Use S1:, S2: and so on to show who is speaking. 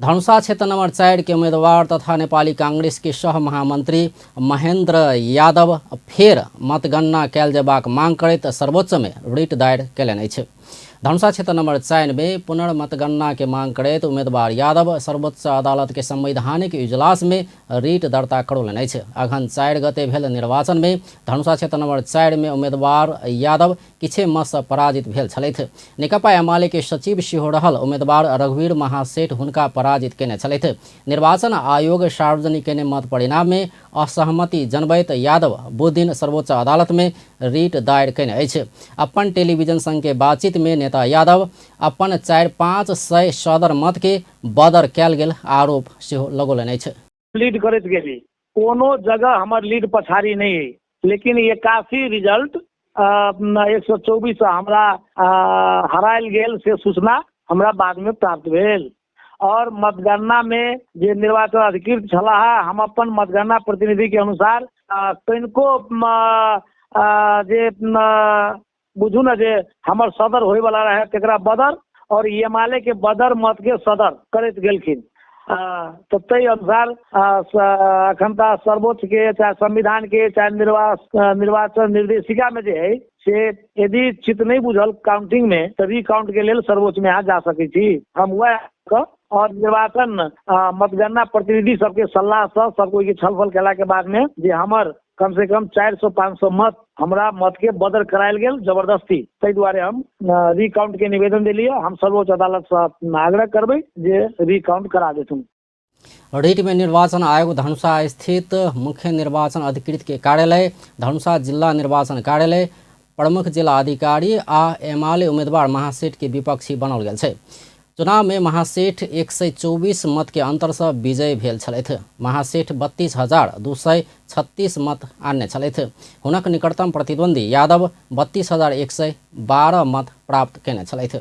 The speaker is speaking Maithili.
S1: धनुषा क्षेत्र नंबर 4 के उम्मीदवार तथा नेपाली कांग्रेस के सह महामंत्री महेंद्र यादव फेर मतगणना कयल जेबाक मांग करैत सर्वोच्च में रिट दायर कयलनि अछि। धनुषा क्षेत्र नंबर 4 में पुनर्मतगणना के मांग करैत उम्मीदवार यादव सर्वोच्च अदालत के संवैधानिक इजलास में रिट दर्ता करौलनि अछि। अघन 4 गते भेल निर्वाचन में धनुषा क्षेत्र नंबर 4 में उम्मीदवार यादव किछे मतसँ पराजित भेल छलथि। नेकपा एमाले के सचिव सेहो रहल उम्मीदवार रघुवीर महासेठ हुनका पराजित केने छलथि। निर्वाचन आयोग सार्वजनिक केने मत परिणाम में असहमति जनबैत यादव बुधदिन सर्वोच्च अदालत में रिट दायर केने अछि। अपन टेलीविजन संग के बातचीत में नेता यादव अपन 400-500 सदर मत के बदर कयल गेल आरोप सेहो लगौलनि अछि।
S2: लीड करैत गेली, कोनो जगह हमर लीड पछाड़ी नहि अइ, लेकिन 81 रिजल्ट 124 हमरा हरायल गेल से सूचना हमरा बादमे प्राप्त भेल। और मतगणना में जे निर्वाचन अधिकृत छलाह, हम अपन मतगणना प्रतिनिधि के अनुसार कनिको जे बुझू ने जे हमर सदर होइवला रहै तकरा बदर और एमाले के बदर मत के सदर करैत गेलखिन। तऽ ताहि अनुसार अखन तऽ सर्वोच्च के चाहे संविधान के चाहे निर्वाचन निर्देशिका में जे है से यदि चित्त नहीं बुझल काउंटिंग में तऽ रिकाउंट के लेल सर्वोच्च में अहाँ जा सकै छी। हम वएह कऽ और निर्वाचन मतगणना प्रतिनिधि सबके सलाह सँ सब कोई के छलफल केला के बाद में जे हमर कम से कम 400-500 मत हमरा मत के बदर करायल गेल जबरदस्ती, ताहि दुआरे हम रिकाउंट के निवेदन देलियै। हम सर्वोच्च अदालत सँ आग्रह करबै जे रिकाउंट करा देथुन।
S1: रिट में निर्वाचन आयोग धनुषा स्थित मुख्य निर्वाचन अधिकृत के कार्यालय, धनुषा जिला निर्वाचन कार्यालय, प्रमुख जिला अधिकारी आ एमाले उम्मीदवार महासेठ के विपक्षी बनल गेल छै। चुनाव में महासेठ 124 मत के अंतर से विजय भेल छलथि। महासेठ 32,236 मत आनने छलथि। हुनक निकटतम प्रतिद्वंदी यादव 32,112 मत प्राप्त केने छलथि।